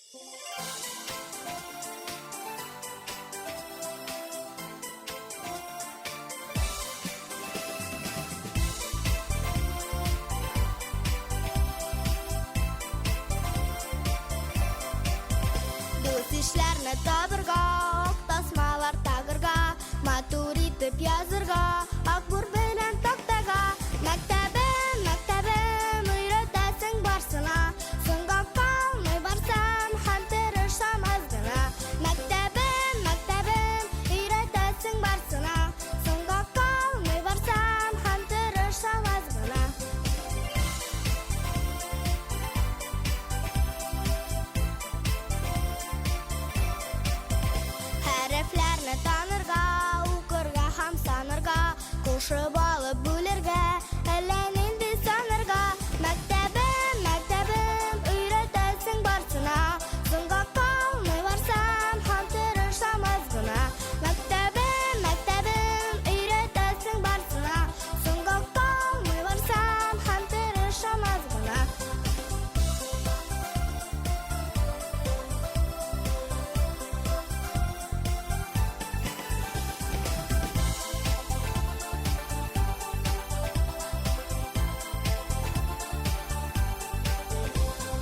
Дус-ишләрне табырга, ак тасмалар тагырга, матур итеп язырга, акбур белән тактага. Мәктәбем, мәктәбем, өйрәтәсең барсына, соңга калмый барсам һәм тырышсам аз гына. Мәктәбем, мәктәбем, өйрәтәсең барсына, соңга калмый барсам һәм тырышсам аз гына. Хәрефләрне танырга, укырга һәм санырга, кушып алып бүлергә, әллә нинди санырга. Мәктәбем, мәктәбем, өйрәтәсең барсына, соңга калмый барсам һәм тырышсам аз гына. Мәктәбем, мәктәбем, өйрәтәсең барсына, соңга калмый барсам һәм тырышсам аз гына.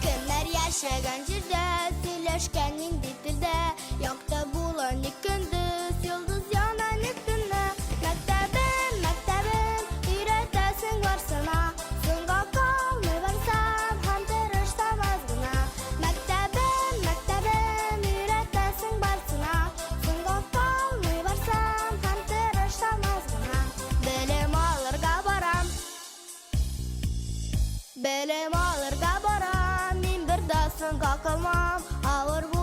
Кемнәр яшәгән җирдә, сөйләшкән нинди телдә, якты була ник көндез, йолдыз яна ник төнлә. Мәктәбем, мәктәбем, өйрәтәсең барсына, соңга калмый барсам һәм тырышсам аз гына. Мәктәбем, мәктәбем, өйрәтәсең барсына, соңга калмый барсам һәм тырышсам аз гына. Белем алырга барам. Белем алырга барам, мин бер дә соңга калмам. Авыр.